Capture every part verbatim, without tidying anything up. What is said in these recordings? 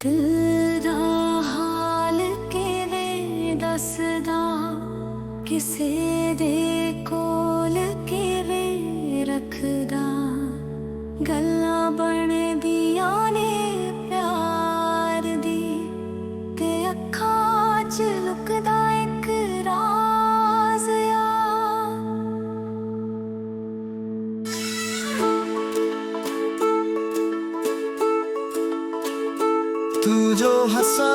ਦਿਲ ਦਾ ਹਾਲ ਕਿਵੇਂ ਦੱਸਦਾ, ਕਿਸੇ ਦੇ ਕੋਲ ਕਿਵੇਂ ਰੱਖਦਾ। ਗੱਲਾਂ ਬਣਦੀਆਂ ਨੇ ਪਿਆਰ ਦੀ, ਤੇ ਅੱਖਾਂ 'ਚ ਲੁਕਦਾ ਇੱਕ ਰਾਜ਼ ਆ। ਤੂੰ ਜੋ ਹੱਸਾ,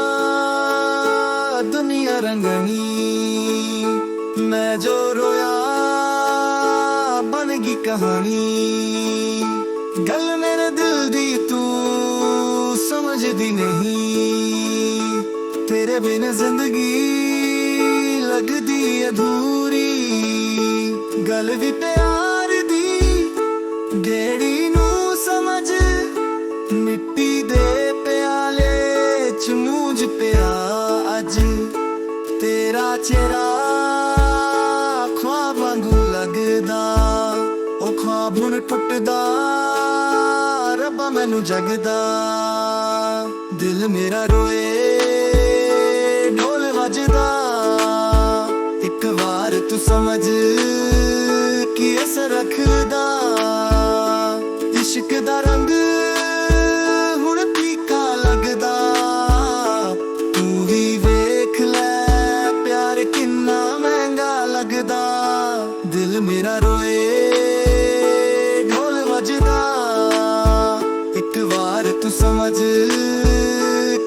ਦੁਨੀਆ ਰੰਗਣੀ, ਮੈਂ ਜੋ ਰੋਇਆ, ਬਣ ਗਈ ਕਹਾਣੀ। ਗੱਲ ਮੇਰੇ ਦਿਲ ਦੀ ਤੂੰ ਸਮਝਦੀ ਨਹੀਂ, ਤੇਰੇ ਬਿਨ ਜ਼ਿੰਦਗੀ ਲੱਗਦੀ ਅਧੂਰੀ। ਗੱਲ ਵੀ ਪਿਆਰ ਦੀ, ਜਿਹੜੀ ਨੂੰ ਸਮਝ, ਮਿੱਟੀ ਦੇ ਪਿਆਲੇ 'ਚ ਮੂੰਝ ਪਿਆ ਅੱਜ। ਤੇਰਾ ਚਿਹਰਾ ख्वाब ਵਾਂਗੂ ਲੱਗਦਾ, ਉਹ ख्वाब ਹੁਣ ਟੁੱਟਦਾ, ਰੱਬਾ ਮੈਨੂੰ ਜਗਦਾ। ਦਿਲ ਮੇਰਾ ਰੋਏ, ਢੋਲ ਵੱਜਦਾ, ਇੱਕ ਵਾਰ ਤੂੰ ਸਮਝ, ਕੀ ਅਸਰ ਰੱਖਦਾ। ਇਸ਼ਕ ਦਾ ਰੰਗ ਹੁਣ ਫੀਕਾ ਲੱਗਦਾ, ਤੂੰ ਵੀ ਵੇਖ ਲੈ, ਪਿਆਰ ਕਿੰਨਾ ਮਹਿੰਗਾ ਲੱਗਦਾ। ਦਿਲ ਮੇਰਾ ਰੋਏ, ਢੋਲ ਵੱਜਦਾ, ਇੱਕ ਵਾਰ ਤੂੰ ਸਮਝ,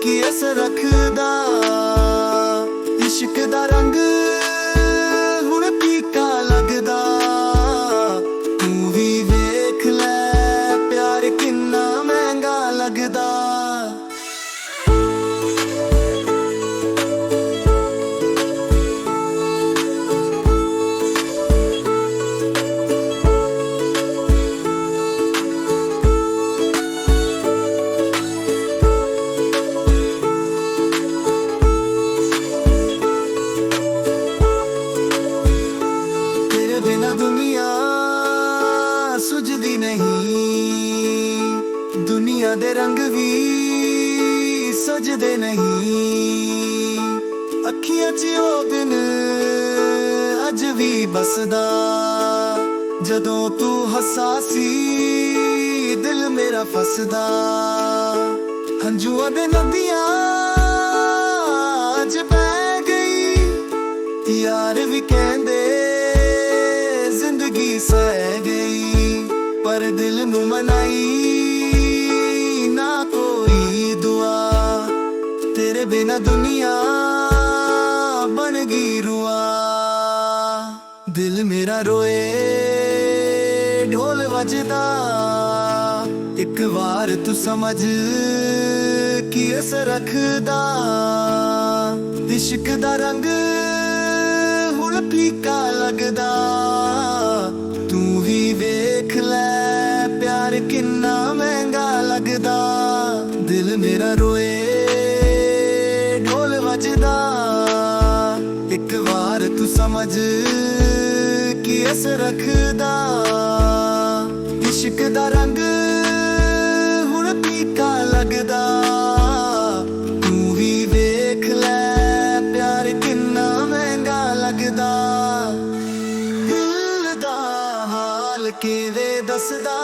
ਕੀ ਅਸਰ ਰੱਖਦਾ। ਇਸ਼ਕ ਦਾ ਰੰਗ ਹੁਣ ਫੀਕਾ ਲੱਗਦਾ, ਤੂੰ ਵੀ ਵੇਖ ਲੈ, ਪਿਆਰ ਕਿੰਨਾ ਮਹਿੰਗਾ ਲੱਗਦਾ। ਤੇਰੇ ਬਿਨਾ ਦੁਨੀਆ ਸੁਝਦੀ ਨਹੀਂ, ਦੁਨੀਆ ਦੇ ਰੰਗ ਵੀ ਸਜਦੇ ਨਹੀਂ। ਅੱਖੀਆਂ 'ਚ ਉਹ ਦਿਨ ਅੱਜ ਵੀ ਬਸਦਾ, ਜਦੋਂ ਤੂੰ ਹੱਸਾ ਸੀ, ਦਿਲ ਮੇਰਾ ਫਸਦਾ। ਹੰਝੂਆਂ ਦੇ ਨਦੀਆਂ ਅੱਜ ਬਹਿ ਗਈ, ਯਾਰ ਵੀ ਕਹਿੰਦੇ ਜ਼ਿੰਦਗੀ ਸਹਿ ਗਈ, ਪਰ ਦਿਲ ਨੂੰ ਮਨਾਈ ਨਾ ਕੋਈ ਦੁਆ। ਤੇਰੇ ਬਿਨਾ ਦੁਨੀਆ ਬਣ ਗਈ ਰੂਆ। ਦਿਲ ਮੇਰਾ ਰੋਏ, ਢੋਲ ਵੱਜਦਾ, ਇੱਕ ਵਾਰ ਤੂੰ ਸਮਝ, ਕੀ ਅਸਰ ਰੱਖਦਾ। ਇਸ਼ਕ ਦਾ ਰੰਗ ਹੁਣ ਫੀਕਾ ਲੱਗਦਾ, ਤੂੰ ਵੀ ਵੇਖ ਲੈ, ਪਿਆਰ ਕਿੰਨਾ ਮਹਿੰਗਾ ਲੱਗਦਾ। ਦਿਲ ਮੇਰਾ ਰੋਏ, ਢੋਲ ਵੱਜਦਾ, ਇੱਕ ਵਾਰ ਤੂੰ ਸਮਝ, ਕੀ ਅਸਰ ਰੱਖਦਾ। ਇਸ਼ਕ ਦਾ ਰੰਗ ਹੁਣ ਫੀਕਾ ਲੱਗਦਾ, ਤੂੰ ਵੀ ਵੇਖ ਲੈ, ਪਿਆਰ ਕਿੰਨਾ ਮਹਿੰਗਾ ਲੱਗਦਾ। ਦਿਲ ਦਾ ਹਾਲ ਕਿਵੇਂ ਦੱਸਦਾ,